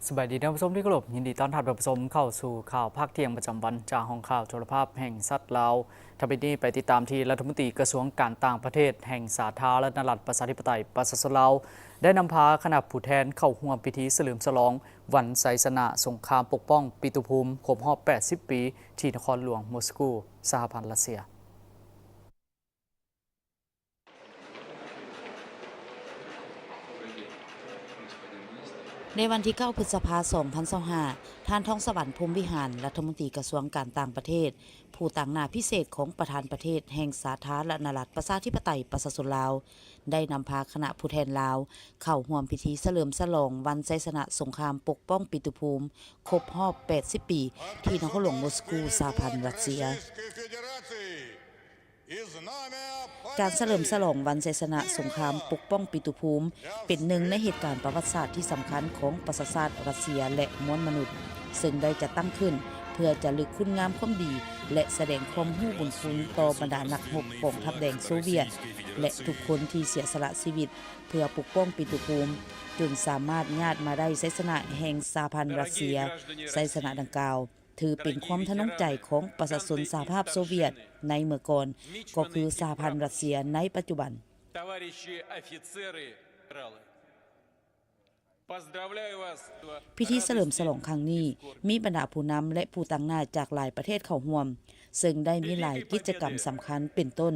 ສະບາຍດີທ່ານຜູ້ຊົມທີ່ເຄົາລົບ, ຍິນດີຕ້ອນຮັບທ່ານຜູ້ຊົມເຂົ້າສູ່ຂ່າວພາກທ່ຽງປະຈຳວັນ ຈາກຫ້ອງຂ່າວໂທລະພາບແຫ່ງຊາດລາວ. ທັດໄປນີ້ໄປຕິດຕາມທີ່ລັດຖະມົນຕີກະຊວງການຕ່າງປະເທດແຫ່ງສາທາລະນະລັດປະຊາທິປະໄຕປະຊາຊົນລາວ ໄດ້ນຳພາຄະນະຜູ້ແທນເຂົ້າຮ່ວມພິທີສະເຫຼີມສະຫຼອງວັນໄຊຊະນະສົງຄາມປົກປ້ອງປິຕຸພູມຄົບຮອບແປດສິບປີ ທີ່ນະຄອນຫຼວງມົສກູ ສະຫະພັນຣັດເຊຍ. ໃນວັນທີເກົ້າ ພຶດສະພາ ສອງພັນຊາວຫ້າ, ທ່ານ ທອງສະຫວັນ ພົມວິຫານ ລັດຖະມົນຕີກະຊວງການຕ່າງປະເທດ, ຜູ້ຕາງໜ້າພິເສດຂອງປະທານປະເທດແຫ່ງສາທາລະນະລັດປະຊາທິປະໄຕປະຊາຊົນລາວ, ໄດ້ນຳພາຄະນະຜູ້ແທນລາວ ເຂົ້າຮ່ວມພິທີສະເຫຼີມສະຫຼອງວັນໄຊຊະນະສົງຄາມປົກປ້ອງປິຕຸພູມຄົບຮອບແປດສິບປີ ທີ່ນະຄອນຫຼວງມົສກູ ສະຫະພັນຣັດເຊຍ. ການສະເຫຼີມສະຫຼອງວັນໄຊຊະນະສົງຄາມປົກປ້ອງປິຕຸພູມ ເປັນໜຶ່ງໃນເຫດການປະຫວັດສາດທີ່ສຳຄັນຂອງປະຊາຊາດຣັດເຊຍ ແລະ ມວນມະນຸດ, ເຊິ່ງໄດ້ຈັດຕັ້ງຂຶ້ນເພື່ອຈະລຶກຄຸນງາມຄວາມດີ ແລະ ສະແດງຄວາມຮູ້ບຸນຄຸນຕໍ່ບັນດານັກຮົບກອງທັບແດງໂຊວຽດ ແລະ ທຸກຄົນທີ່ເສຍສະຫຼະຊີວິດເພື່ອປົກປ້ອງປິຕຸພູມ, ຈົນສາມາດຍາດມາໄດ້ໄຊຊະນະແຫ່ງສະຫະພັນຣັດເຊຍ. ໄຊຊະນະດັ່ງກ່າວ ຖືເປັນຄວາມທະນົງໃຈຂອງປະຊາຊົນສະຫະພາບໂຊວຽດໃນເມື່ອກ່ອນ, ກໍຄືສະຫະພັນຣັດເຊຍໃນປັດຈຸບັນ. ພິທີສະເຫຼີມສະຫຼອງຄັ້ງນີ້ ມີບັນດາຜູ້ນຳ ແລະ ຜູ້ຕາງໜ້າຈາກຫຼາຍປະເທດເຂົ້າຮ່ວມ, ເຊິ່ງໄດ້ມີຫຼາຍກິດຈະກຳສຳຄັນ ເປັນຕົ້ນ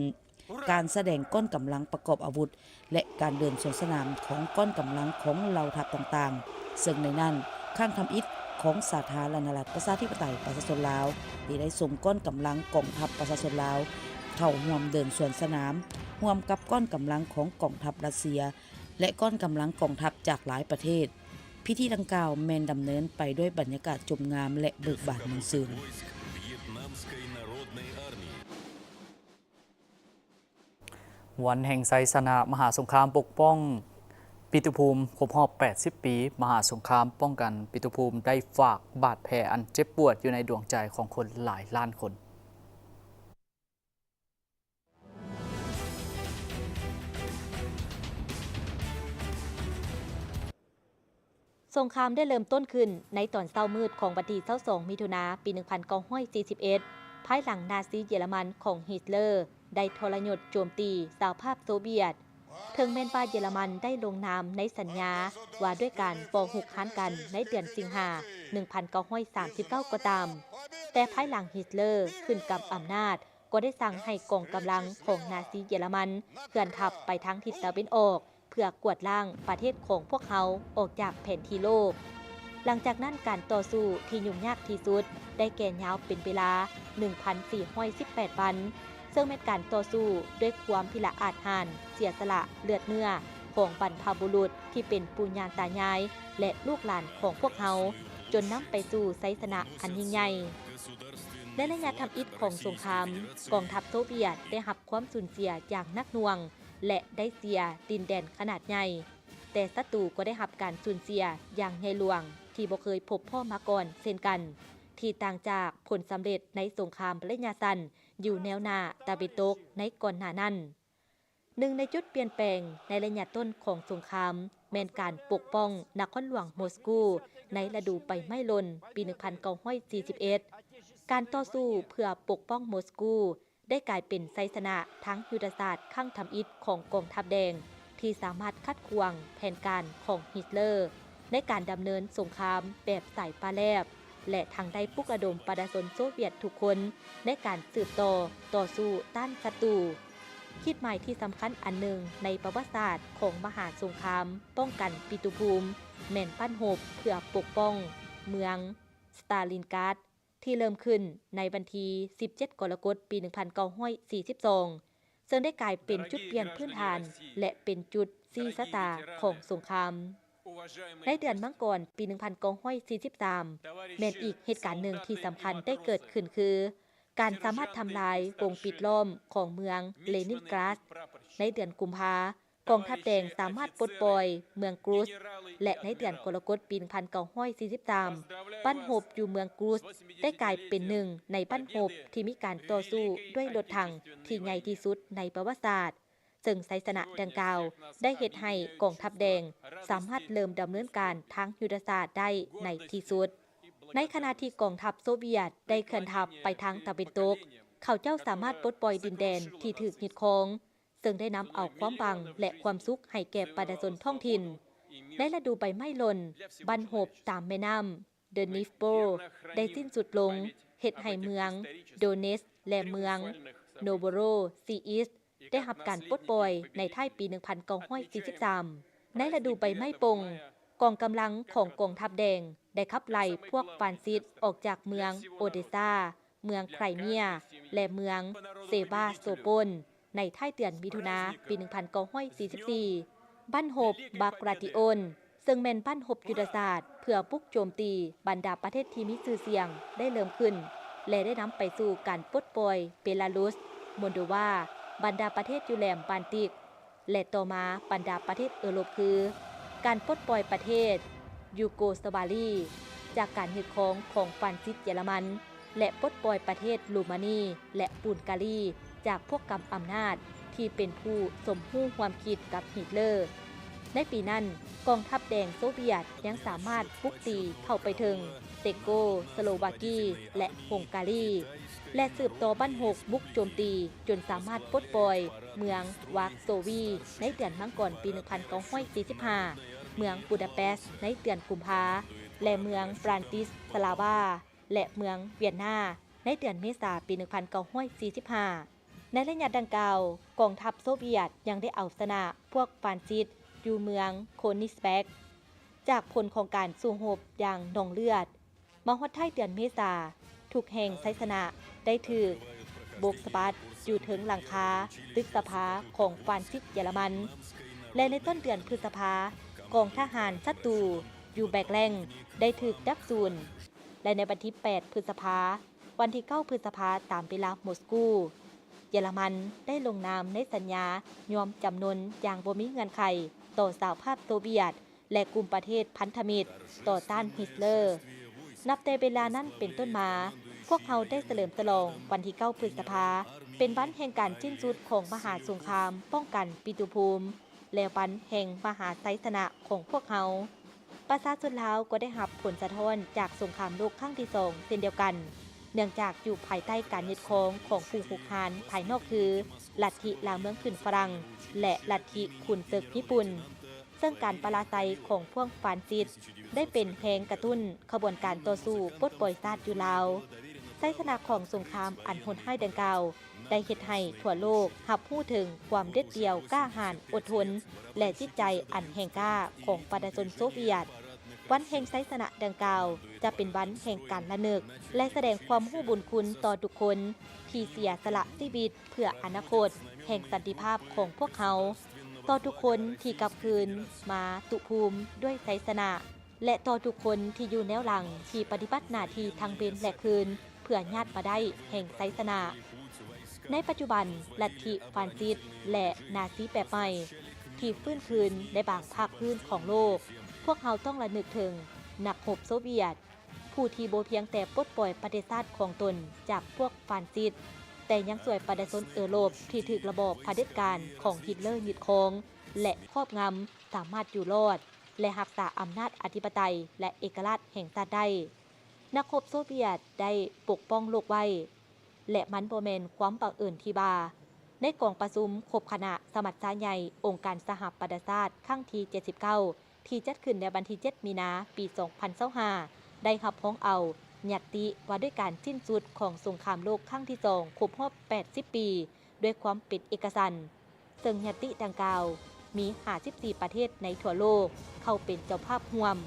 ການສະແດງກ້ອນກຳລັງປະກອບອາວຸດ ແລະ ການເດີນສວນສະໜາມຂອງກ້ອນກຳລັງຂອງເຫຼົ່າທັບຕ່າງໆ, ເຊິ່ງໃນນັ້ນ ຄັ້ງທຳອິດຂອງສາທາລະນະລັດປະຊາທິປະໄຕປະຊາຊົນລາວ ທີ່ໄດ້ສົ່ງກ້ອນກຳລັງກອງທັບປະຊາຊົນລາວ ເຂົ້າຮ່ວມເດີນສວນສະໜາມ ຮ່ວມກັບກ້ອນກຳລັງຂອງກອງທັບຣັດເຊຍ ແລະ ກ້ອນກຳລັງກອງທັບຈາກຫຼາຍປະເທດ. ພິທີດັ່ງກ່າວແມ່ນດຳເນີນໄປດ້ວຍບັນຍາກາດຊົມງາມ ແລະ ເບີກບານມ່ວນຊື່ນ. ວັນແຫ່ງໄຊຊະນະມະຫາສົງຄາມປົກປ້ອງປິຕຸພູມຄົບຮອບແປດສິບປີ, ມະຫາສົງຄາມປ້ອງກັນປິຕຸພູມໄດ້ຝາກບາດແຜອັນເຈັບປວດຢູ່ໃນດວງໃຈຂອງຄົນຫຼາຍລ້ານຄົນ. ສົງຄາມໄດ້ເລີ່ມຕົ້ນຂຶ້ນໃນຕອນເຊົ້າມືດຂອງວັນທີຊາວສອງ ມິຖຸນາ ປີໜຶ່ງພັນເກົ້າຮ້ອຍສີ່ສິບເອັດ ພາຍຫຼັງນາຊີເຢຍລະມັນຂອງຮິດເລີໄດ້ທໍລະຍົດໂຈມຕີສະຫະພາບໂຊວຽດ. ເຖິງແມ່ນວ່າເຢຍລະມັນໄດ້ລົງນາມໃນສັນຍາວ່າດ້ວຍການບໍ່ຮຸກຮານກັນໃນເດືອນສິງຫາ ໜຶ່ງພັນເກົ້າຮ້ອຍສາມສິບເກົ້າກໍຕາມ, ແຕ່ພາຍຫຼັງຮິດເລີຂຶ້ນກຳອຳນາດ ກໍໄດ້ສັ່ງໃຫ້ກອງກຳລັງຂອງນາຊີເຢຍລະມັນເຄື່ອນທັບໄປທາງທິດຕາເວັນອອກ ເພື່ອກວາດລ້າງປະເທດຂອງພວກເຮົາອອກຈາກແຜນທີ່ໂລກ. ຫຼັງຈາກນັ້ນການຕໍ່ສູ້ທີ່ຫຍຸ້ງຍາກທີ່ສຸດໄດ້ແກ່ຍາວເປັນເວລາໜຶ່ງພັນສີ່ຮ້ອຍສິບແປດວັນ, ເຊິ່ງແມ່ນການຕໍ່ສູ້ດ້ວຍຄວາມພິລະອາດຫານ, ເສຍສະຫຼະເລືອດເນື້ອຂອງບັນພະບຸລຸດທີ່ເປັນປູ່ຍ່າຕາຍາຍ ແລະ ລູກຫຼານຂອງພວກເຮົາ, ຈົນນຳໄປສູ່ໄຊຊະນະອັນຍິ່ງໃຫຍ່. ໃນໄລຍະທຳອິດຂອງສົງຄາມ, ກອງທັບໂຊວຽດໄດ້ຮັບຄວາມສູນເສຍຢ່າງໜັກໜ່ວງ ແລະ ໄດ້ເສຍດິນແດນຂະໜາດໃຫຍ່, ແຕ່ສັດຕູກໍໄດ້ຮັບການສູນເສຍຢ່າງໃຫຍ່ຫຼວງທີ່ບໍ່ເຄີຍພົບພໍ້ມາກ່ອນເຊັ່ນກັນ, ທີ່ຕ່າງຈາກຜົນສຳເລັດໃນສົງຄາມໄລຍະສັ້ນຢູ່ແນວໜ້າຕາເວັນຕົກໃນກ່ອນໜ້ານັ້ນ. ໜຶ່ງໃນຈຸດປ່ຽນແປງໃນໄລຍະຕົ້ນຂອງສົງຄາມ ແມ່ນການປົກປ້ອງນະຄອນຫຼວງມົສກູໃນລະດູໃບໄມ້ຫຼົ່ນປີໜຶ່ງພັນເກົ້າຮ້ອຍສີ່ສິບເອັດ. ການຕໍ່ສູ້ເພື່ອປົກປ້ອງມົສກູ ໄດ້ກາຍເປັນໄຊຊະນະທາງຍຸດທະສາດຄັ້ງທຳອິດຂອງກອງທັບແດງ ທີ່ສາມາດຂັດຂວາງແຜນການຂອງຮິດເລີໃນການດຳເນີນສົງຄາມແບບສາຍຟ້າແລບ ແລະ ທັງໄດ້ປຸກລະດົມປະຊາຊົນໂຊວຽດທຸກຄົນໃນການສືບຕໍ່ຕໍ່ສູ້ຕ້ານສັດຕູ. ຂີດໝາຍທີ່ສຳຄັນອັນໜຶ່ງໃນປະຫວັດສາດຂອງມະຫາສົງຄາມປ້ອງກັນປິຕຸພູມ ແມ່ນບັ້ນຮົບເພື່ອປົກປ້ອງເມືອງສະຕາລິນກາດ ທີ່ເລີ່ມຂຶ້ນໃນວັນທີສິບເຈັດ ກໍລະກົດ ປີໜຶ່ງພັນເກົ້າຮ້ອຍສີ່ສິບສອງ ເຊິ່ງໄດ້ກາຍເປັນຈຸດປ່ຽນພື້ນຖານ ແລະ ເປັນຈຸດຊີ້ຊະຕາຂອງສົງຄາມ. ໃນເດືອນມັງກອນ ປີໜຶ່ງພັນເກົ້າຮ້ອຍສີ່ສິບສາມ ແມ່ນອີກເຫດການໜຶ່ງທີ່ສຳຄັນໄດ້ເກີດຂຶ້ນຄື ການສາມາດທຳລາຍວົງປິດລ້ອມຂອງເມືອງເລນິນກຣາດ. ໃນເດືອນກຸມພາ ກອງທັບແດງສາມາດປົດປ່ອຍເມືອງກຣູສ ແລະ ໃນເດືອນກໍລະກົດປີໜຶ່ງພັນເກົ້າຮ້ອຍສີ່ສິບສາມ ບັ້ນຮົບຢູ່ເມືອງກຣູສໄດ້ກາຍເປັນໜຶ່ງໃນບັ້ນຮົບທີ່ມີການຕໍ່ສູ້ດ້ວຍລົດຖັງທີ່ໃຫຍ່ທີ່ສຸດໃນປະຫວັດສາດ. ເຊິ່ງໄຊຊະນະດັ່ງກ່າວໄດ້ເຮັດໃຫ້ກອງທັບແດງສາມາດເລີ່ມດຳເນີນການທາງຍຸດທະສາດໄດ້ໃນທີ່ສຸດ. ໃນຂະນະທີ່ກອງທັບໂຊວຽດໄດ້ເຄື່ອນທັບໄປທາງຕາເວັນຕົກ, ເຂົາເຈົ້າສາມາດປົດປ່ອຍດິນແດນທີ່ຖືກຍຶດຄອງ, ເຊິ່ງໄດ້ນຳເອົາຄວາມຫວັງ ແລະ ຄວາມສຸກໃຫ້ແກ່ປະຊາຊົນທ້ອງຖິ່ນ. ໃນລະດູໃບໄມ້ຫຼົ່ນ, ບັ້ນຮົບຕາມແມ່ນ້ຳ Dniepro ໄດ້ສິ້ນສຸດລົງ, ເຮັດໃຫ້ເມືອງ Donetsk ແລະ ເມືອງ Novorossiysk ໄດ້ຮັບການປົດປ່ອຍໃນທ້າຍປີໜຶ່ງພັນເກົ້າຮ້ອຍສີ່ສິບສາມ. ໃນລະດູໃບໄມ້ປົ່ງ, ກອງກຳລັງຂອງກອງທັບແດງໄດ້ຂັບໄລ່ພວກຟາຊິດອອກຈາກເມືອງໂອເດຊາ, ເມືອງໄຄຣເມຍ ແລະ ເມືອງເຊວາສະໂຕໂປນ ໃນທ້າຍເດືອນມິຖຸນາປີໜຶ່ງພັນເກົ້າຮ້ອຍສີ່ສິບສີ່. ບັ້ນຮົບ Bagration ເຊິ່ງແມ່ນບັ້ນຮົບຍຸດທະສາດເພື່ອບຸກໂຈມຕີບັນດາປະເທດທີ່ມີຊື່ສຽງໄດ້ເລີ່ມຂຶ້ນ ແລະ ໄດ້ນຳໄປສູ່ການປົດປ່ອຍເບລາຣຸດ, ໂມລໂດວາ, ບັນດາປະເທດຢູ່ແຫຼມບາລຕິກ ແລະ ຕໍ່ມາບັນດາປະເທດເອີຣົບ ຄື ການປົດປ່ອຍປະເທດຢູໂກສລາເວຍຈາກການຍຶດຄອງຂອງຟາຊິດເຢຍລະມັນ ແລະ ປົດປ່ອຍປະເທດໂຣມານີ ແລະ ບູນກາລີ ຈາກພວກກຳອຳນາດທີ່ເປັນຜູ້ສົມຮູ້ຮ່ວມຄິດກັບຮິດເລີ. ໃນປີນັ້ນ, ກອງທັບແດງໂຊວຽດຍັງສາມາດບຸກຕີເຂົ້າໄປເຖິງເຊໂກສະໂລວາກີ ແລະ ຮົງກາຣີ ແລະ ສືບຕໍ່ບັ້ນຮົບບຸກໂຈມຕີຈົນສາມາດປົດປ່ອຍເມືອງວາກໂຊວຍໃນເດືອນມັງກອນປີໜຶ່ງພັນເກົ້າຮ້ອຍສີ່ສິບຫ້າ, ເມືອງບູດາເປສໃນເດືອນກຸມພາ ແລະ ເມືອງບຣານຕິສລາວາ ແລະ ເມືອງວຽນນາໃນເດືອນເມສາປີໜຶ່ງພັນເກົ້າຮ້ອຍສີ່ສິບຫ້າ. ໃນໄລຍະດັ່ງກ່າວ, ກອງທັບໂຊວຽດຍັງໄດ້ເອົາຊະນະພວກຟາຊິດຢູ່ເມືອງໂຄນິສແບັກ ຈາກຜົນຂອງການສູ້ຮົບຢ່າງນອງເລືອດ. ມາຮອດທ້າຍເດືອນເມສາ, ທຸກແຫ່ງໄຊຊະນະໄດ້ຖືກໂບກສະບັດຢູ່ເທິງຫຼັງຄາຕຶກສະພາຂອງຟາຊິດເຢຍລະມັນ ແລະ ໃນຕົ້ນເດືອນພຶດສະພາ, ກອງທະຫານສັດຕູຢູ່ແບັກແລັງໄດ້ຖືກດັບສູນ ແລະ ໃນວັນທີແປດ ພຶດສະພາ, ວັນທີເກົ້າ ພຶດສະພາ ຕາມເວລາມົສກູ, ເຢຍລະມັນໄດ້ລົງນາມໃນສັນຍາຍອມຈຳນົນຢ່າງບໍ່ມີເງື່ອນໄຂຕໍ່ສະຫະພາບໂຊວຽດ ແລະ ກຸ່ມປະເທດພັນທະມິດຕໍ່ຕ້ານຮິດເລີ. ນັບແຕ່ເວລານັ້ນເປັນຕົ້ນມາ, ພວກເຮົາໄດ້ສະເຫຼີມສະຫຼອງວັນທີເກົ້າ ພຶດສະພາ ເປັນວັນແຫ່ງການສິ້ນສຸດຂອງມະຫາສົງຄາມປ້ອງກັນປິຕຸພູມ ແລະ ວັນແຫ່ງມະຫາໄຊຊະນະຂອງພວກເຮົາ. ປະຊາຊົນລາວກໍໄດ້ຮັບຜົນສະທ້ອນຈາກສົງຄາມໂລກຄັ້ງທີສອງເຊັ່ນດຽວກັນ, ເນື່ອງຈາກຢູ່ພາຍໃຕ້ການຍຶດຄອງຂອງຜູ້ຮຸກຮານພາຍນອກຄື ລັດທິລ່າເມືອງຂຶ້ນຝຣັ່ງ ແລະ ລັດທິຂຸນເສິກຍີ່ປຸ່ນ, ເຊິ່ງການປະລາໄຊຂອງພວກຟາຊິດໄດ້ເປັນແຮງກະຕຸ້ນຂະບວນການຕໍ່ສູ້ປົດປ່ອຍຊາດຢູ່ລາວ. ໄຊຊະນະຂອງສົງຄາມອັນໂຫດຮ້າຍດັ່ງກ່າວ ໄດ້ເຮັດໃຫ້ທົ່ວໂລກຮັບຮູ້ເຖິງຄວາມເດັດດ່ຽວ, ກ້າຫານ, ອົດທົນ ແລະ ຈິດໃຈອັນແຮງກ້າຂອງປະຊາຊົນໂຊວຽດ. ວັນແຫ່ງໄຊຊະນະດັ່ງກ່າວຈະເປັນວັນແຫ່ງການລະນຶກ ແລະ ສະແດງຄວາມຮູ້ບຸນຄຸນຕໍ່ທຸກຄົນທີ່ເສຍສະຫຼະຊີວິດເພື່ອອະນາຄົດແຫ່ງສັນຕິພາບຂອງພວກເຮົາ, ຕໍ່ທຸກຄົນທີ່ກັບຄືນມາຕຸພູມດ້ວຍໄຊຊະນະ ແລະ ຕໍ່ທຸກຄົນທີ່ຢູ່ແນວຫຼັງທີ່ປະຕິບັດໜ້າທີ່ທັງເວັນ ແລະ ຄືນ ເພື່ອຍາດມາໄດ້ແຫ່ງໄຊຊະນະ. ໃນປັດຈຸບັນ, ລັດທິຟາຊິດ ແລະ ນາຊີແບບໃໝ່ທີ່ຟື້ນຄືນໃນບາງພາກພື້ນຂອງໂລກ. ພວກເຮົາຕ້ອງລະນຶກເຖິງນັກຮົບໂຊວຽດ ຜູ້ທີ່ບໍ່ພຽງແຕ່ປົດປ່ອຍປະເທດຊາດຂອງຕົນຈາກພວກຟາຊິດ, ແຕ່ຍັງຊ່ວຍປະຊາຊົນເອີຣົບທີ່ຖືກລະບອບຜະເດັດການຂອງຮິດເລີຍຶດຄອງ ແລະ ຄອບງຳ ສາມາດຢູ່ລອດ ແລະ ຮັກສາອຳນາດອະທິປະໄຕ ແລະ ເອກະລາດແຫ່ງຊາດໄດ້. ນັກຮົບໂຊວຽດໄດ້ປົກປ້ອງໂລກໄວ້ ແລະ ມັນບໍ່ແມ່ນຄວາມບັງເອີນທີ່ວ່າ ໃນກອງປະຊຸມຄົບຄະນະສະມັດຊາໃຫຍ່ອົງການສະຫະປະຊາຊາດຄັ້ງທີເຈັດສິບເກົ້າ ທີ່ຈັດຂຶ້ນໃນວັນທີເຈັດ ມີນາ ປີສອງພັນຊາວຫ້າ ໄດ້ຮັບຮອງເອົາຍັດຕິວ່າດ້ວຍການສິ້ນສຸດຂອງສົງຄາມໂລກຄັ້ງທີສອງຄົບຮອບແປດສິບປີ ດ້ວຍຄວາມເປັນເອກະສັນ. ເຊິ່ງຍັດຕິດັ່ງກ່າວມີຫ້າສິບສີ່ປະເທດໃນທົ່ວໂລກເຂົ້າເປັນເຈົ້າພາບຮ່ວມ,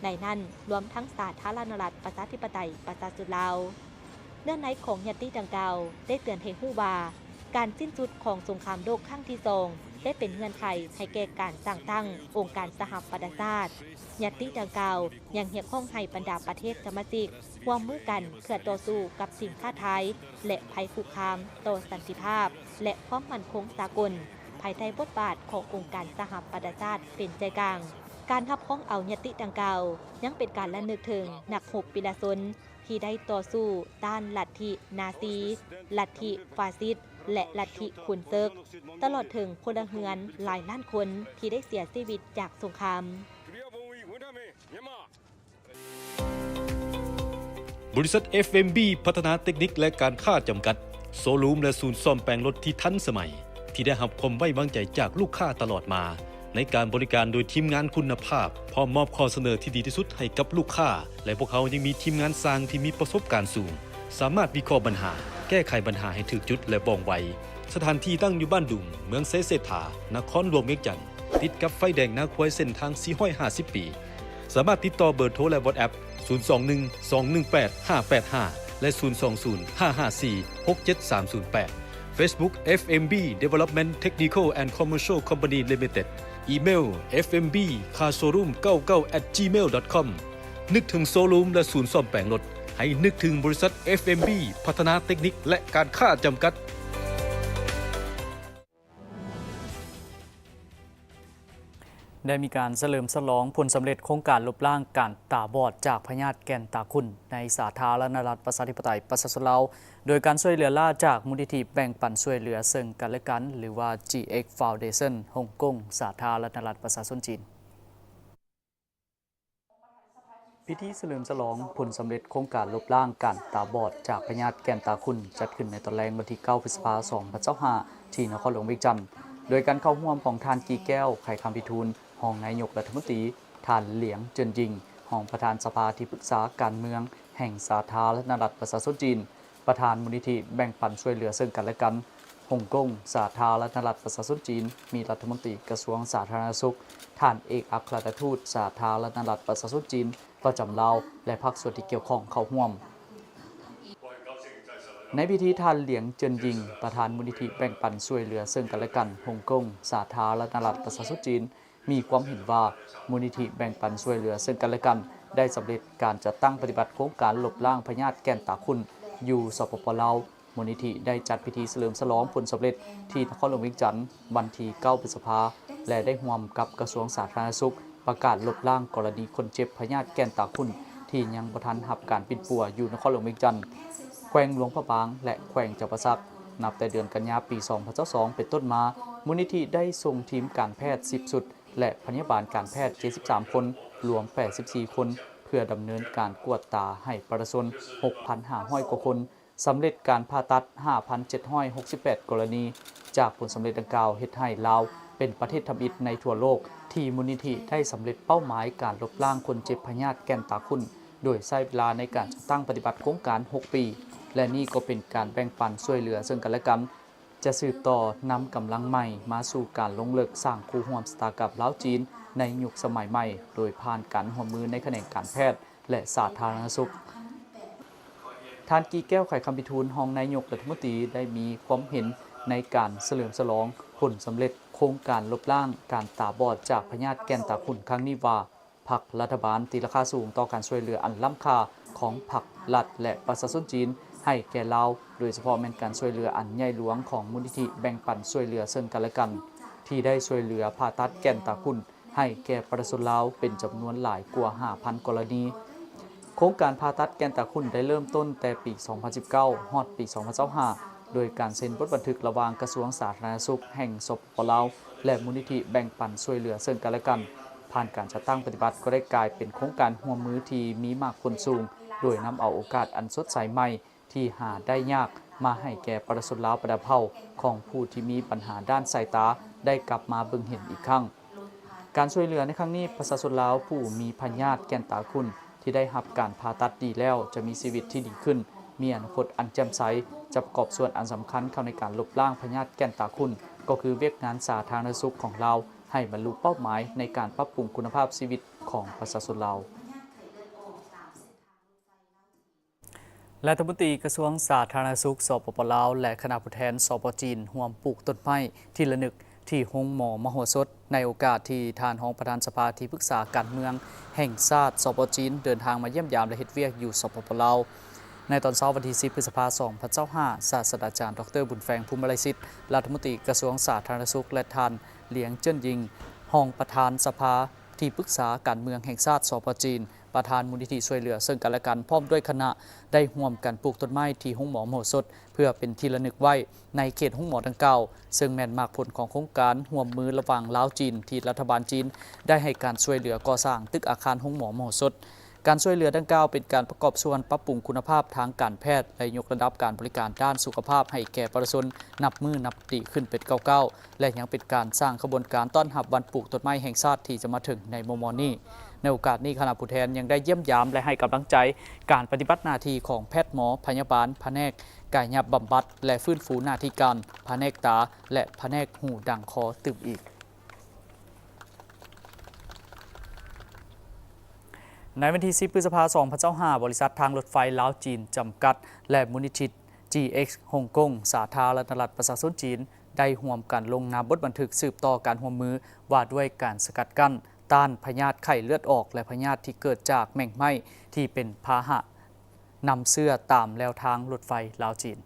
ໃນນັ້ນລວມທັງສາທາລະນະລັດປະຊາທິປະໄຕປະຊາຊົນລາວ. ເນື້ອໃນຂອງຍັດຕິດັ່ງກ່າວໄດ້ເຕືອນໃຫ້ຮູ້ວ່າ ການສິ້ນສຸດຂອງສົງຄາມໂລກຄັ້ງທີສອງໄດ້ເປັນເງື່ອນໄຂໃຫ້ແກ່ການສ້າງຕັ້ງອົງການສະຫະປະຊາຊາດ. ຍັດຕິດັ່ງກ່າວຍັງຮຽກຮ້ອງໃຫ້ບັນດາປະເທດສະມາຊິກຮ່ວມມືກັນເພື່ອຕໍ່ສູ້ກັບສິ່ງທ້າທາຍ ແລະ ໄພຄຸກຄາມຕໍ່ສັນຕິພາບ ແລະ ຄວາມໝັ້ນຄົງສາກົນ ພາຍໃຕ້ບົດບາດຂອງອົງການສະຫະປະຊາຊາດເປັນໃຈກາງ. ການຮັບຮອງເອົາຍັດຕິດັ່ງກ່າວ ຍັງເປັນການລະນຶກເຖິງນັກຮົບວິລະຊົນທີ່ໄດ້ຕໍ່ສູ້ຕ້ານລັດທິນາຊີ, ລັດທິຟາຊິດ, ແລະ ລັດທິຂຸນເສິກ, ຕະຫຼອດເຖິງພົນລະເຮືອນຫຼາຍລ້ານຄົນທີ່ໄດ້ເສຍຊີວິດຈາກສົງຄາມ. ບໍລິສັດ ເອັຟເອັມບີ ພັດທະນາເຕັກນິກ ແລະ ການຄ້າ ຈຳກັດ, ໂຊຣູມ ແລະ ສູນສ້ອມແປງລົດທີ່ທັນສະໄໝ, ທີ່ໄດ້ຮັບຄວາມໄວ້ວາງໃຈຈາກລູກຄ້າຕະຫຼອດມາ ໃນການບໍລິການໂດຍທີມງານຄຸນນະພາບ, ພ້ອມມອບຂໍ້ສະເໜີທີ່ດີທີ່ສຸດໃຫ້ກັບລູກຄ້າ, ແລະ ພວກເຮົາຍັງມີທີມງານຊ່າງທີ່ມີປະສົບການສູງ, ສາມາດວິເຄາະບັນຫາ, ແກ້ໄຂບັນຫາໃຫ້ຖືກຈຸດ ແລະ ວ່ອງໄວ. ສະຖານທີ່ຕັ້ງຢູ່ບ້ານດຸງ, ເມືອງໄຊເສດຖາ, ນະຄອນຫຼວງວຽງຈັນ, ຕິດກັບໄຟແດງນາຄວາຍເສັ້ນທາງສີ່ຮ້ອຍຫ້າສິບບີ. ສາມາດຕິດຕໍ່ເບີໂທ ແລະ WhatsApp ສູນສອງໜຶ່ງ ສອງໜຶ່ງແປດ ຫ້າແປດຫ້າ ແລະ ສູນສອງສູນ ຫ້າຫ້າສີ່ ຫົກເຈັດສາມສູນແປດ. Facebook ເອັຟເອັມບີ Development Technical and Commercial Company Limited. ອີເມວ เอฟเอ็มบี คาร์โชว์รูม เก้าเก้า แอทจีเมล ดอทคอม. ນຶກເຖິງໂຊຣູມ ແລະ ສູນສ້ອມແປງລົດ, ໃຫ້ນຶກເຖິງບໍລິສັດ ເອັຟເອັມບີ ພັດທະນາເຕັກນິກ ແລະ ການຄ້າ ຈຳກັດ. ໄດ້ມີການສະເຫຼີມສະຫຼອງຜົນສຳເລັດໂຄງການລົບລ້າງການຕາບອດຈາກພະຍາດແກ່ນຕາຂຸ້ນ ໃນສາທາລະນະລັດປະຊາທິປະໄຕປະຊາຊົນລາວ, ໂດຍການຊ່ວຍເຫຼືອລ້າຈາກມູນນິທິແບ່ງປັນຊ່ວຍເຫຼືອເຊິ່ງກັນແລະກັນ ຫຼືວ່າ ຈີເອັກ Foundation ຮົງກົງ ສາທາລະນະລັດປະຊາຊົນຈີນ. ພິທີສະເຫຼີມສະຫຼອງຜົນສຳເລັດໂຄງການລົບລ້າງການຕາບອດຈາກພະຍາດແກ່ນຕາຂຸ້ນ ຈັດຂຶ້ນໃນຕອນແລງວັນທີເກົ້າ ພຶດສະພາ ສອງພັນຊາວຫ້າ ທີ່ນະຄອນຫຼວງວຽງຈັນ, ໂດຍການເຂົ້າຮ່ວມຂອງທ່ານ ກີແກ້ວ ໄຂຄຳພິທູນ ຮອງນາຍົກລັດຖະມົນຕີ, ທ່ານ ຫຼຽງ ເຈີນຢິງ ຮອງປະທານສະພາທີ່ປຶກສາການເມືອງແຫ່ງສາທາລະນະລັດປະຊາຊົນຈີນ, ປະທານມູນນິທິແບ່ງປັນຊ່ວຍເຫຼືອເຊິ່ງກັນແລະກັນ ຮົງກົງ ສາທາລະນະລັດປະຊາຊົນຈີນ, ມີລັດຖະມົນຕີກະຊວງສາທາລະນະສຸກ ທ່ານເອກອັກຄະລັດຖະທູດສາທາລະນະລັດປະຊາຊົນຈີນປະຈຳລາວ ແລະ ພາກສ່ວນທີ່ກ່ຽວຂ້ອງເຂົ້າຮ່ວມ. ໃນພິທີ, ທ່ານ ຫຼຽງ ເຈີນຢິງ ປະທານມູນນິທິແບ່ງປັນຊ່ວຍເຫຼືອເຊິ່ງກັນແລະກັນ ຮົງກົງ ສາທາລະນະລັດປະຊາຊົນຈີນ ມີຄວາມເຫັນວ່າ ມູນນິທິແບ່ງປັນຊ່ວຍເຫຼືອເຊິ່ງກັນແລະກັນ ໄດ້ສຳເລັດການຈັດຕັ້ງປະຕິບັດໂຄງການລົບລ້າງພະຍາດແກ່ນຕາຂຸ້ນຢູ່ ສປປ ລາວ. ມູນນິທິໄດ້ຈັດພິທີສະເຫຼີມສະຫຼອງຜົນສຳເລັດທີ່ນະຄອນຫຼວງວຽງຈັນ ວັນທີເກົ້າ ພຶດສະພາ ແລະ ໄດ້ຮ່ວມກັບກະຊວງສາທາລະນະສຸກ ປະກາດລົບລ້າງກໍລະນີຄົນເຈັບພະຍາດແກ່ນຕາຂຸ້ນທີ່ຍັງບໍ່ທັນຮັບການປິ່ນປົວຢູ່ນະຄອນຫຼວງວຽງຈັນ, ແຂວງຫຼວງພະບາງ ແລະ ແຂວງຈຳປາສັກ. ນັບແຕ່ເດືອນກັນຍາປີສອງພັນຊາວສອງເປັນຕົ້ນມາ, ມູນນິທິໄດ້ສົ່ງທີມການແພດສິບຊຸດ ແລະ ພະຍາບານການແພດເຈັດສິບສາມຄົນ, ລວມແປດສິບສີ່ຄົນ ເພື່ອດຳເນີນການກວດຕາໃຫ້ປະຊາຊົນຫົກພັນຫ້າຮ້ອຍກວ່າຄົນ, ສຳເລັດການຜ່າຕັດຫ້າພັນເຈັດຮ້ອຍຫົກສິບແປດກໍລະນີ. ຈາກຜົນສຳເລັດດັ່ງກ່າວ ເຮັດໃຫ້ລາວເປັນປະເທດທຳອິດໃນທົ່ວໂລກ ທີ່ມູນນິທິໄດ້ສຳເລັດເປົ້າໝາຍການລົບລ້າງຄົນເຈັບພະຍາດແກ່ນຕາຂຸ້ນ ໂດຍໃຊ້ເວລາໃນການຈັດຕັ້ງປະຕິບັດໂຄງການຫົກປີ ແລະ ນີ້ກໍເປັນການແບ່ງປັນຊ່ວຍເຫຼືອເຊິ່ງກັນແລະກັນ ຈະສືບຕໍ່ນຳກຳລັງໃໝ່ມາສູ່ການລົງເລິກສ້າງຄູ່ຮ່ວມຊະຕາກັບລາວ-ຈີນໃນຍຸກສະໄໝໃໝ່ ໂດຍຜ່ານການຮ່ວມມືໃນຂະແໜງການແພດ ແລະ ສາທາລະນະສຸກ. ທ່ານ ກີແກ້ວ ໄຂຄຳພິທູນ ຮອງນາຍົກລັດຖະມົນຕີ ໄດ້ມີຄວາມເຫັນໃນການສະເຫຼີມສະຫຼອງຜົນສຳເລັດໂຄງການລົບລ້າງການຕາບອດຈາກພະຍາດແກ່ນຕາຂຸ້ນຄັ້ງນີ້ວ່າ ພັກລັດຖະບານຕີລາຄາສູງຕໍ່ການຊ່ວຍເຫຼືອອັນລ້ຳຄ່າຂອງພັກລັດ ແລະ ປະຊາຊົນຈີນໃຫ້ແກ່ລາວ, ໂດຍສະເພາະແມ່ນການຊ່ວຍເຫຼືອອັນໃຫຍ່ຫຼວງຂອງມູນນິທິແບ່ງປັນຊ່ວຍເຫຼືອເຊິ່ງກັນແລະກັນ ທີ່ໄດ້ຊ່ວຍເຫຼືອຜ່າຕັດແກ່ນຕາຂຸ້ນ ໃຫ້ແກ່ປະຊາຊົນລາວເປັນຈຳນວນຫຼາຍກວ່າຫ້າພັນກໍລະນີ. ໂຄງການຜ່າຕັດແກ່ນຕາຂຸ້ນໄດ້ເລີ່ມຕົ້ນແຕ່ປີສອງພັນສິບເກົ້າ ຮອດປີສອງພັນຊາວຫ້າ ໂດຍການເຊັນບົດບັນທຶກລະຫວ່າງກະຊວງສາທາລະນະສຸກແຫ່ງ ສປປ ລາວ ແລະ ມູນນິທິແບ່ງປັນຊ່ວຍເຫຼືອເຊິ່ງກັນແລະກັນ. ຜ່ານການຈັດຕັ້ງປະຕິບັດກໍໄດ້ກາຍເປັນໂຄງການຮ່ວມມືທີ່ມີໝາກຜົນສູງ, ໂດຍນຳເອົາໂອກາດອັນສົດໃສໃໝ່ ທີ່ຫາໄດ້ຍາກມາໃຫ້ແກ່ປະຊາຊົນລາວບັນດາເຜົ່າຂອງຜູ້ທີ່ມີບັນຫາດ້ານສາຍຕາໄດ້ກັບມາເບິ່ງເຫັນອີກຄັ້ງ. ການຊ່ວຍເຫຼືອໃນຄັ້ງນີ້, ປະຊາຊົນລາວຜູ້ມີພະຍາດແກ່ນຕາຂຸ້ນທີ່ໄດ້ຮັບການຜ່າຕັດດີແລ້ວຈະມີຊີວິດທີ່ດີຂຶ້ນ, ມີອະນາຄົດອັນແຈ່ມໃສ, ຈະປະກອບສ່ວນອັນສຳຄັນເຂົ້າໃນການລົບລ້າງພະຍາດແກ່ນຕາຂຸ້ນ, ກໍຄືວຽກງານສາທາລະນະສຸກຂອງລາວໃຫ້ບັນລຸເປົ້າໝາຍໃນການປັບປຸງຄຸນນະພາບຊີວິດຂອງປະຊາຊົນລາວ. ລັດຖະມົນຕີກະຊວງສາທາລະນະສຸກ ສປປ ລາວ ແລະ ຄະນະຜູ້ແທນ ສປ ຈີນ ຮ່ວມປູກຕົ້ນໄມ້ທີ່ລະນຶກທີ່ໂຮງໝໍມະໂຫສົດ ໃນໂອກາດທີ່ທ່ານຮອງປະທານສະພາທີ່ປຶກສາການເມືອງແຫ່ງຊາດ ສປ ຈີນ ເດີນທາງມາຢ້ຽມຢາມ ແລະ ເຮັດວຽກຢູ່ ສປປ ລາວ. ໃນຕອນເຊົ້າວັນທີສິບ ພຶດສະພາ ສອງພັນຊາວຫ້າ ສາດສະດາຈານ ດອກເຕີ ບຸນແຝງ ພູມມະໄລສິດ ລັດຖະມົນຕີກະຊວງສາທາລະນະສຸກ ແລະ ທ່ານ ຫຼຽງ ເຈີນຢິງ ຮອງປະທານສະພາທີ່ປຶກສາການເມືອງແຫ່ງຊາດ ສປ ຈີນ ປະທານມູນນິທິຊ່ວຍເຫຼືອເຊິ່ງກັນແລະກັນ ພ້ອມດ້ວຍຄະນະ ໄດ້ຮ່ວມກັນປູກຕົ້ນໄມ້ທີ່ໂຮງໝໍມະໂຫສົດ ເພື່ອເປັນທີ່ລະນຶກໄວ້ໃນເຂດໂຮງໝໍດັ່ງກ່າວ, ເຊິ່ງແມ່ນໝາກຜົນຂອງໂຄງການຮ່ວມມືລະຫວ່າງລາວ-ຈີນ ທີ່ລັດຖະບານຈີນໄດ້ໃຫ້ການຊ່ວຍເຫຼືອກໍ່ສ້າງຕຶກອາຄານໂຮງໝໍມະໂຫສົດ. ການຊ່ວຍເຫຼືອດັ່ງກ່າວເປັນການປະກອບສ່ວນປັບປຸງຄຸນນະພາບທາງການແພດ ແລະ ຍົກລະດັບການບໍລິການດ້ານສຸຂະພາບໃຫ້ແກ່ປະຊາຊົນນັບມື້ນັບດີຂຶ້ນເປັນກ້າວໆ ແລະ ຍັງເປັນການສ້າງຂະບວນການຕ້ອນຮັບວັນປູກຕົ້ນໄມ້ແຫ່ງຊາດທີ່ຈະມາເຖິງໃນມໍ່ໆນີ້. ໃນໂອກາດນີ້, ຄະນະຜູ້ແທນຍັງໄດ້ຢ້ຽມຢາມ ແລະ ໃຫ້ກຳລັງໃຈການປະຕິບັດໜ້າທີ່ຂອງແພດໝໍ, ພະຍາບານ, ພະແນກກາຍະບຳບັດ ແລະ ຟື້ນຟູໜ້າທີ່ການ, ພະແນກຕາ ແລະ ພະແນກຫູ ດັງ ຄໍ ຕື່ມອີກ. ໃນວັນທີສິບ ພຶດສະພາ ສອງພັນຊາວຫ້າ, ບໍລິສັດທາງລົດໄຟລາວ-ຈີນ ຈຳກັດ ແລະ ມູນນິທິ ຈີເອັກ ຮົງກົງ ສາທາລະນະລັດປະຊາຊົນຈີນ ໄດ້ຮ່ວມກັນລົງນາມບົດບັນທຶກສືບຕໍ່ການຮ່ວມມືວ່າດ້ວຍການສະກັດກັ້ນ ຕ້ານພະຍາດໄຂ້ເລືອດອອກ ແລະ ພະຍາດທີ່ເກີດຈາກແມງໄມ້ທີ່ເປັນພາຫະນຳເຊື້ອຕາມແລວທາງລົດໄຟລາວ-ຈີນ.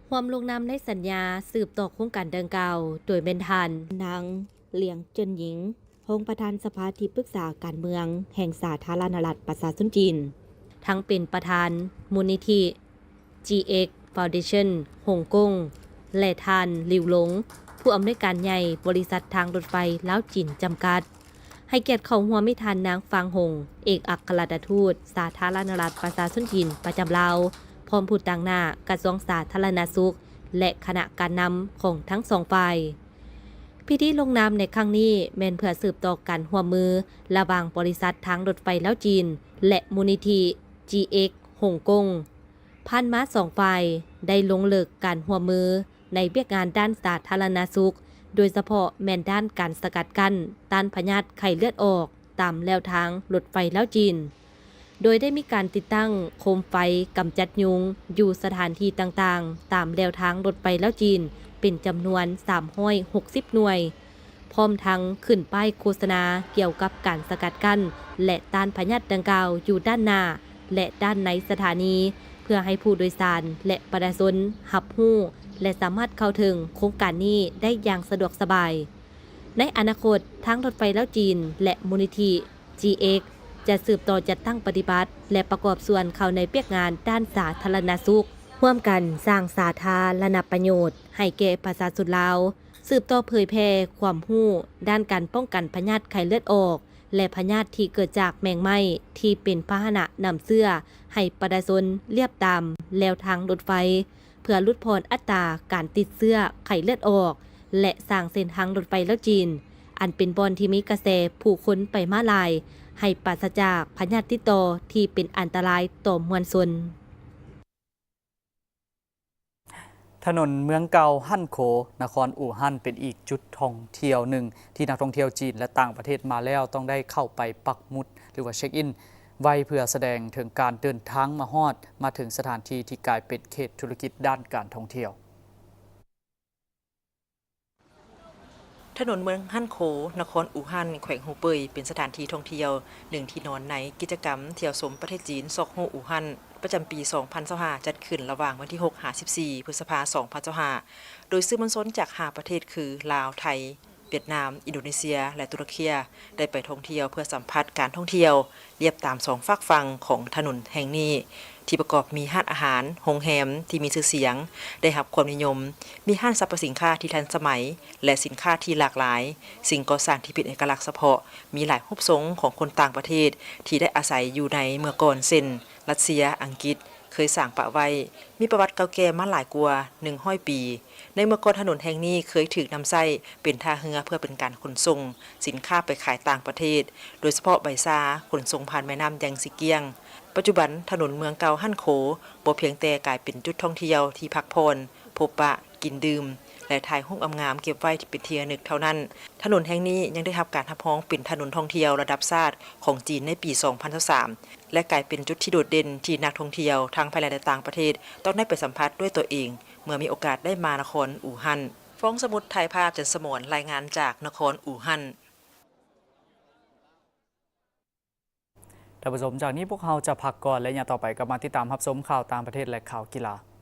ຮ່ວມລົງນາມໃນສັນຍາສືບຕໍ່ໂຄງການດັ່ງກ່າວ ໂດຍແມ່ນທ່ານ ນາງ ຫຼຽງ ເຈິນຍິງ ຮອງປະທານສະພາທີ່ປຶກສາການເມືອງແຫ່ງສາທາລະນະລັດປະຊາຊົນຈີນ, ທັງເປັນປະທານມູນນິທິ ຈີເອັກ ຟາວເດຊັນ ຮົງກົງ ແລະ ທ່ານ ລິວ ຫຼົງ ຜູ້ອຳນວຍການໃຫຍ່ບໍລິສັດທາງລົດໄຟລາວ-ຈີນ ຈຳກັດ. ໃຫ້ກຽດເຂົ້າຮ່ວມມີທ່ານນາງ ຟາງ ຫົງ ເອກອັກຄະລັດຖະທູດສາທາລະນະລັດປະຊາຊົນຈີນປະຈຳລາວ, ພ້ອມຜູ້ຕາງໜ້າກະຊວງສາທາລະນະສຸກ ແລະ ຄະນະການນຳຂອງທັງສອງຝ່າຍ. ພິທີລົງນາມໃນຄັ້ງນີ້ແມ່ນເພື່ອສືບຕໍ່ການຮ່ວມມືລະຫວ່າງບໍລິສັດທາງລົດໄຟລາວ-ຈີນ ແລະ ມູນນິທິ ຈີເອັກ ຮົງກົງ. ຜ່ານມາສອງຝ່າຍໄດ້ລົງເລິກການຮ່ວມມືໃນວຽກງານດ້ານສາທາລະນະສຸກ, ໂດຍສະເພາະແມ່ນດ້ານການສະກັດກັ້ນຕ້ານພະຍາດໄຂ້ເລືອດອອກຕາມແລວທາງລົດໄຟລາວ-ຈີນ, ໂດຍໄດ້ມີການຕິດຕັ້ງໂຄມໄຟກຳຈັດຍຸງຢູ່ສະຖານທີ່ຕ່າງໆ ຕາມແລວທາງລົດໄຟລາວ-ຈີນ ເປັນຈຳນວນສາມຮ້ອຍຫົກສິບໜ່ວຍ. ພ້ອມທັງຂຶ້ນປ້າຍໂຄສະນາກ່ຽວກັບການສະກັດກັ້ນ ແລະ ຕ້ານພະຍາດດັ່ງກ່າວຢູ່ດ້ານໜ້າ ແລະ ດ້ານໃນສະຖານີ ເພື່ອໃຫ້ຜູ້ໂດຍສານ ແລະ ປະຊາຊົນຮັບຮູ້ ແລະ ສາມາດເຂົ້າເຖິງໂຄງການນີ້ໄດ້ຢ່າງສະດວກສະບາຍ. ໃນອະນາຄົດ, ທາງລົດໄຟລາວ-ຈີນ ແລະ ມູນນິທິ ຈີເອັກ ຈະສືບຕໍ່ຈັດຕັ້ງປະຕິບັດ ແລະ ປະກອບສ່ວນເຂົ້າໃນວຽກງານດ້ານສາທາລະນະສຸກ, ຮ່ວມກັນສ້າງສາທາລະນະປະໂຫຍດໃຫ້ແກ່ປະຊາຊົນລາວ. ສືບຕໍ່ເຜີຍແຜ່ຄວາມຮູ້ດ້ານການປ້ອງກັນພະຍາດໄຂ້ເລືອດອອກ ແລະ ພະຍາດທີ່ເກີດຈາກແມງໄມ້ທີ່ເປັນພາຫະນະນຳເຊື້ອໃຫ້ປະຊາຊົນລຽບຕາມແລວທາງລົດໄຟ ເພື່ອຫຼຸດຜ່ອນອັດຕາການຕິດເຊື້ອໄຂ້ເລືອດອອກ ແລະ ສ້າງເສັ້ນທາງລົດໄຟລາວ-ຈີນ ອັນເປັນບ່ອນທີ່ມີກະແສຜູ້ຄົນໄປມາຫຼາຍ ໃຫ້ປາສະຈາກພະຍາດຕິດຕໍ່ທີ່ເປັນອັນຕະລາຍຕໍ່ມວນຊົນ. ຖະໜົນເມືອງເກົ່າຮັ່ນໂຄ ນະຄອນອູ່ຮັ່ນ ເປັນອີກຈຸດທ່ອງທ່ຽວໜຶ່ງທີ່ນັກທ່ອງທ່ຽວຈີນ ແລະ ຕ່າງປະເທດມາແລ້ວຕ້ອງໄດ້ເຂົ້າໄປປັກໝຸດ ຫຼືວ່າເຊັກອິນໄວ້ ເພື່ອສະແດງເຖິງການເດີນທາງມາຮອດ ມາເຖິງສະຖານທີ່ທີ່ກາຍເປັນເຂດທຸລະກິດດ້ານການທ່ອງທ່ຽວ. ຖະໜົນເມືອງຮັ່ນໂຄ ນະຄອນອູ່ຮັ່ນ ແຂວງຮູເປີຍ ເປັນສະຖານທີ່ທ່ອງທ່ຽວໜຶ່ງທີ່ນອນໃນກິດຈະກຳທ່ຽວຊົມປະເທດຈີນ ຊອກຮູ້ອູ່ຮັ່ນ ປະຈຳປີສອງພັນຊາວຫ້າ ຈັດຂຶ້ນລະຫວ່າງວັນທີຫົກ ຫາ ສິບສີ່ ພຶດສະພາ ສອງພັນຊາວຫ້າ ໂດຍສື່ມວນຊົນຈາກຫ້າປະເທດຄື ລາວ, ໄທ, ຫວຽດນາມ, ອິນໂດເນເຊຍ ແລະ ຕຸລະເຄຍ ໄດ້ໄປທ່ອງທ່ຽວເພື່ອສຳຜັດການທ່ອງທ່ຽວ ລຽບຕາມສອງຟາກຝັ່ງຂອງຖະໜົນແຫ່ງນີ້ ທີ່ປະກອບມີຮ້ານອາຫານ, ໂຮງແຮມທີ່ມີຊື່ສຽງ ໄດ້ຮັບຄວາມນິຍົມ, ມີຮ້ານສັບພະສິນຄ້າທີ່ທັນສະໄໝ ແລະ ສິນຄ້າທີ່ຫຼາກຫຼາຍ, ສິ່ງກໍ່ສ້າງທີ່ເປັນເອກະລັກສະເພາະ, ມີຫຼາຍຮູບຊົງຂອງຄົນຕ່າງປະເທດທີ່ໄດ້ອາໄສຢູ່ໃນເມື່ອກ່ອນ ເຊັ່ນ ຣັດເຊຍ, ອັງກິດ ເຄີຍສ້າງປະໄວ້, ມີປະຫວັດເກົ່າແກ່ມາຫຼາຍກວ່າໜຶ່ງຮ້ອຍປີ. ໃນເມື່ອກ່ອນ ຖະໜົນແຫ່ງນີ້ເຄີຍຖືກນຳໃຊ້ເປັນທ່າເຮືອເພື່ອເປັນການຂົນສົ່ງສິນຄ້າໄປຂາຍຕ່າງປະເທດ, ໂດຍສະເພາະໃບຊາຂົນສົ່ງຜ່ານແມ່ນ້ຳແຢງຊີກຽງ. ປັດຈຸບັນ ຖະໜົນເມືອງເກົ່າຮັ່ນໂຄ ບໍ່ພຽງແຕ່ກາຍເປັນຈຸດທ່ອງທ່ຽວທີ່ພັກຜ່ອນ, ພົບປະ, ກິນດື່ມ ແລະ ຖ່າຍຮູບງາມໆເກັບໄວ້ເປັນທີ່ລະນຶກເທົ່ານັ້ນ, ຖະໜົນແຫ່ງນີ້ຍັງໄດ້ຮັບການຮັບຮອງເປັນຖະໜົນທ່ອງທ່ຽວລະດັບຊາດຂອງຈີນໃນປີສອງພັນຊາວສາມ ແລະ ກາຍເປັນຈຸດທີ່ໂດດເດັ່ນທີ່ນັກທ່ອງທ່ຽວທັງພາຍໃນ ແລະ ຕ່າງປະເທດຕ້ອງໄດ້ໄປສຳຜັດດ້ວຍຕົວເອງ ເມື່ອມີໂອກາດໄດ້ມານະຄອນອູ່ຮັ່ນ. ຟອງສະໝຸດ ຖ່າຍພາບ ຈັນສະໝອນ ລາຍງານຈາກນະຄອນອູ່ຮັ່ນ. ທ່ານຜູ້ຊົມ, ຈາກນີ້ພວກເຮົາຈະພັກກ່ອນ ແລະ ຢ່າງຕໍ່ໄປກັບມາຕິດຕາມຮັບຊົມຂ່າວຕ່າງປະເທດ ແລະ ຂ່າວກິລາ.